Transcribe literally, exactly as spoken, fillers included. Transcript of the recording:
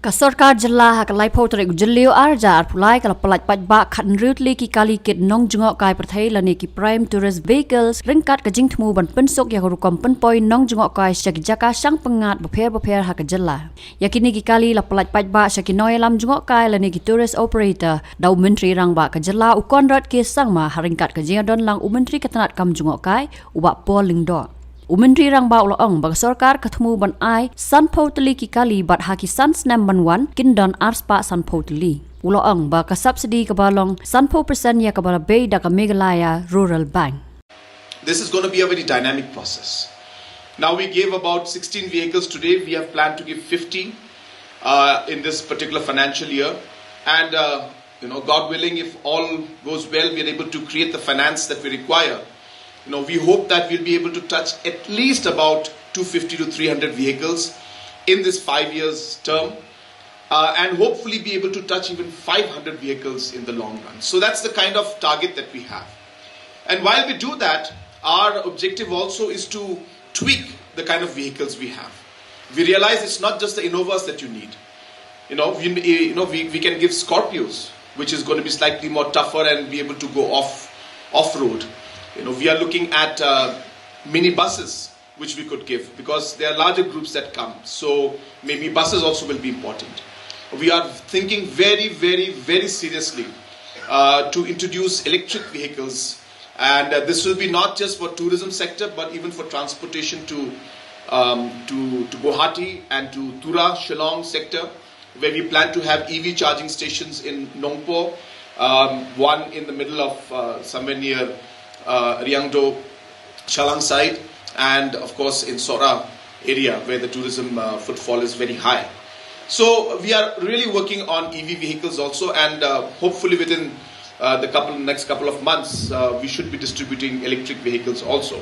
Ka sorkar jylla ha ka laiphew tarik u Jylliew arhajar arphew lai ka la pyllait paidbah khathynriew tylli ki kali kit nongjngohkai pyrthei lane ki prime tourist vehicles ryngkat ka jingthmu ban pynsuk ïa ka rukom pynpoi nongjngohkai sha ki jaka shang pyngngad bapher bapher ha ka jylla. Ïa kine ki kali la pyllait paidbah sha ki nongïalam jngohkai lane ki tourist operator da u Myntri Rangbah ka jylla u Conrad K Sangma ha ryngkat ka jingïadon lang u Myntri ka tnat kam jngohkai u Bah Paul Lyngdoh. U Myntri Rangbah u la ong ba ka sorkar ka thmu ban ai sanphew tylli ki kali bad ha ki san snem ban wan kin don arspah sanphew tylli. U la ong ba ka subsidy kaba long sanphew percent ïa kaba la bei da ka Meghalaya Rural Bank. This is going to be a very dynamic process. Now we gave about sixteen vehicles today. We have planned to give fifty uh, in this particular financial year. And uh, you know, God willing, if all goes well, we are able to create the finance that we require. You know, we hope that we'll be able to touch at least about two fifty to three hundred vehicles in this five years term, uh, and hopefully be able to touch even five hundred vehicles in the long run. So that's the kind of target that we have. And while we do that, our objective also is to tweak the kind of vehicles we have. We realize it's not just the Innovas that you need. You know, we, you know, we, we can give Scorpios, which is going to be slightly more tougher and be able to go off off road. You know, we are looking at uh, minibuses, which we could give, because there are larger groups that come. So maybe buses also will be important. We are thinking very, very, very seriously uh, to introduce electric vehicles, and uh, this will be not just for tourism sector, but even for transportation to um, to, to Guwahati and to Tura, Shillong sector, where we plan to have E V charging stations in Nongpoh, um, one in the middle of uh, somewhere near uh, Riangdo, Shallang side, and of course in Sohra area, where the tourism uh, footfall is very high. So we are really working on E V vehicles also, and uh, hopefully within uh, the couple next couple of months, uh, we should be distributing electric vehicles also.